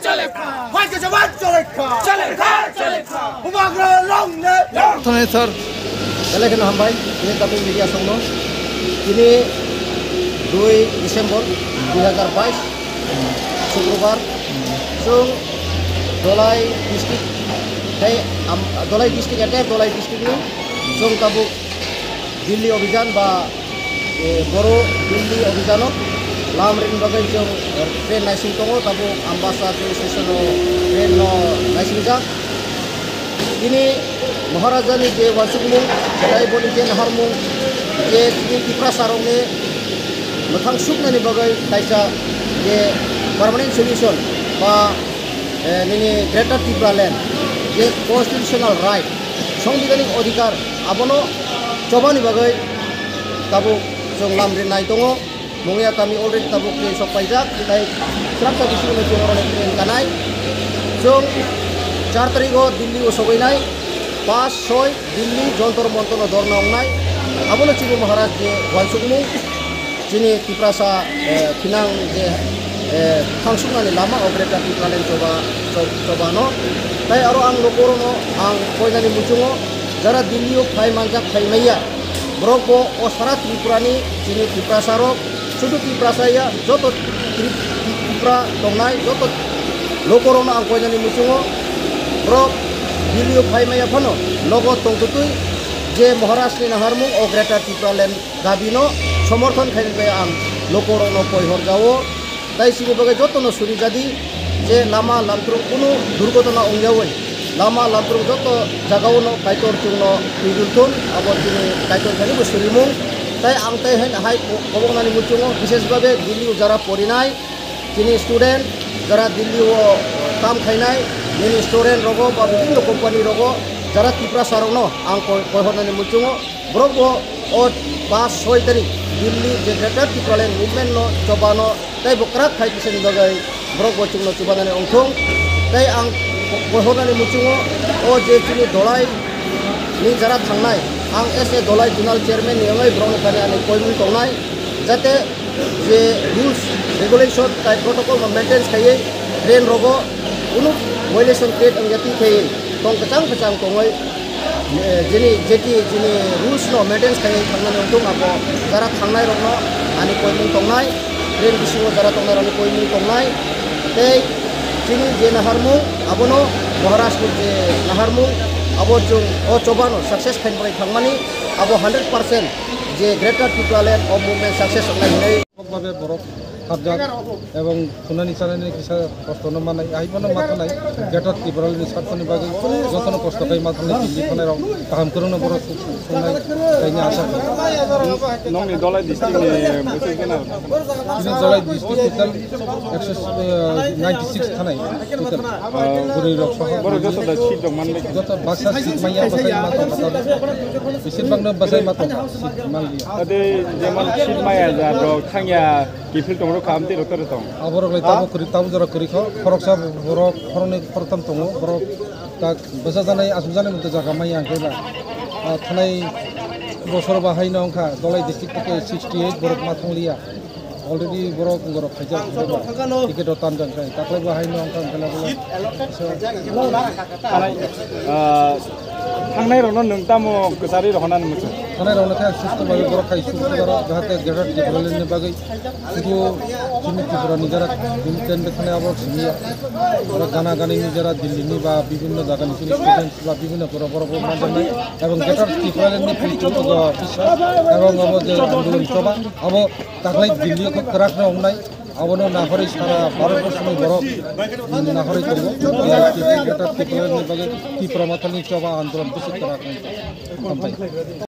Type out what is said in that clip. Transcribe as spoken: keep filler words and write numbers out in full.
Chale kha! Hai ke jawan chale kha! Chale kha! Chale kha! Bubagra long live! Thani sir. Belai kheno hambai, ini Tapung Media Songno. Ini dui December dui hajar bais, Sukrobar. Chwng Dholai district, tei am-, Dholai district, ete Dholai district ni chwng tabuk Delhi Abhijan ba, eh, Boro Delhi Abhijano lam rini bagwi chwng, eh, train naising tongo, tabuk Ambasa train station o train no naisingjak. Tini Maharaja ni je wansukmung, tei boni je naharmung, je tini Tiprasa rokni mwthang suknani bagwi kaisa je permanent solution ba, eh, nini Greater Tipraland je constitutional right, songbidanik odhikar, abono chobani bagwi tabuk chwng lam rinai tongo. Mungya kami already tabuk tei sok paijak, tei srapsa bisingo chwng oro train kanai. Chwng char tarikh o Delhi o sogwinai, pas soi Delhi Jontor Montor no dorna wngnai. Abono chini Maharaj je wansukmung, chini Tiprasa, eh, thinang je, eh, thangsuknani lama o Greater Tipraland choba, cho-, chobano. Tai aro ang nokorokno ang koinani muchungo jara Delhi o phai manjak phai maya. Borok bo o sara Tripura ni chini Tiprasa rok, sudu Tiprasa ya, joto Tri-, Tripura tongnai, joto nokorokno ang koinani muchungo borok Delhi o phai maya phano nogo tongtwtwi je Maharaj ni naharmung o Greater Tipraland dabi no somorthon khainai bai ang nokorokno koi horjao. Tai sini bagwi jotono suri jadi je lama lamtrung kunu durgotona ongyawi lama lamtrung joto jagao no Kaitor chwngno twijul thun, abo chini Kaitor thani bo surimung. Tai ang tai hai, hai ko-, koboknani muchungo bishesh babe Delhi o jara porinai chini student, jara Delhi o kam khainai nini student rogo ba bibhinno company rogo jara Tiprasa rokno ang koi-, koihornani muchungo. Borok bo o pas soi tarik Delhi je Greater Tipraland movement no chobano tei bo kwrak khai kisani bagwi borok bo chwngno chubanani ongthung. Tei ang ko-, koihornani muchungo o je chini Dholai ni jara thangnai, ang as a Dholai Zonal Chairman ni wngwi borokni thani ani koimung tongnai, jate je rules, regulation tai protocol no maintain khaiwi train rogo kunu violation create wngya twi khaiwi tong kwchang kwchang tongwi, eh, jini jeti jini rules no maintain khaiwi thangnani wngthung abo jara thangnai rokno ani koimung tongnai, train bisingo jara tongnai rokni koimung tongnai tei chini je naharmung abono Maharaj ni je naharmung abo chwng o chobano success khainani thangmani abo hundred percent je Greater Tipraland o movement success wngnai hinwi. Bhagbabe borok hapjak ebong khunani chanani kisa kosto no manai, ahai bono ma thanai, Greater Tipraland ni sakoni bagwi jotono kosto khai ma thanai, tini thanai rok kaham kwrwngno borok suk-, suk-, sungnai kaini asa kha. Nongni Dholai district ni bwswk gana? Chini Dholai district total ekso, eh, ninety six thanai. Total. Ah, bwrwi rok soho. Borok joto da seat rok manbai kha? Joto baksa seat manya bwsai ma tong kha. Besir bangno bwsai ma tong kha, seat manliya. Ade jemon seat maya ja rok thangya kiphil tong rok kha, amtwi rok tore tong. Aborok lai tamo kwrwi, tamo jora kwrwi kho. Khoroksa borok, khoroknwi khoroktham tongo. Borok tak bwsa janai, asuk janai mungto jaga manya hwnkhe ba. Ah, thanai bosor ba haino wngkha Dholai district theke sixty eight borok ma thangliya. Already borok borok khaijak, ticket o tanjak khai. Taklai bo haino wngkha, wngkha na bolo. Thanai, ah, thangnai rokno nwng tamo kwcharwi rohornani muchung? Thanai rokno khe susto bai borok khai susto borok jahate Greater Tipraland ni bagwi sudu chini Tripura ni jara chini ten be thanai aborok simi ya. Borok gana gani ni jara Delhi ni ba bibhinno jaga ni chini students ba bibhinno borok borok bo manjaknai. Ebong Greater Tipraland ni pil chuk go bisa. Ebong abo je andolon choba abo taklai Delhi o khe kwrak no wngnai. Abono nahorwi sara Bharat borso ni borok nahorwi tongo. Greater Tipraland ni bagwi Tipra Motha ni choba andolon bisi kwrak wngkha. Hambai.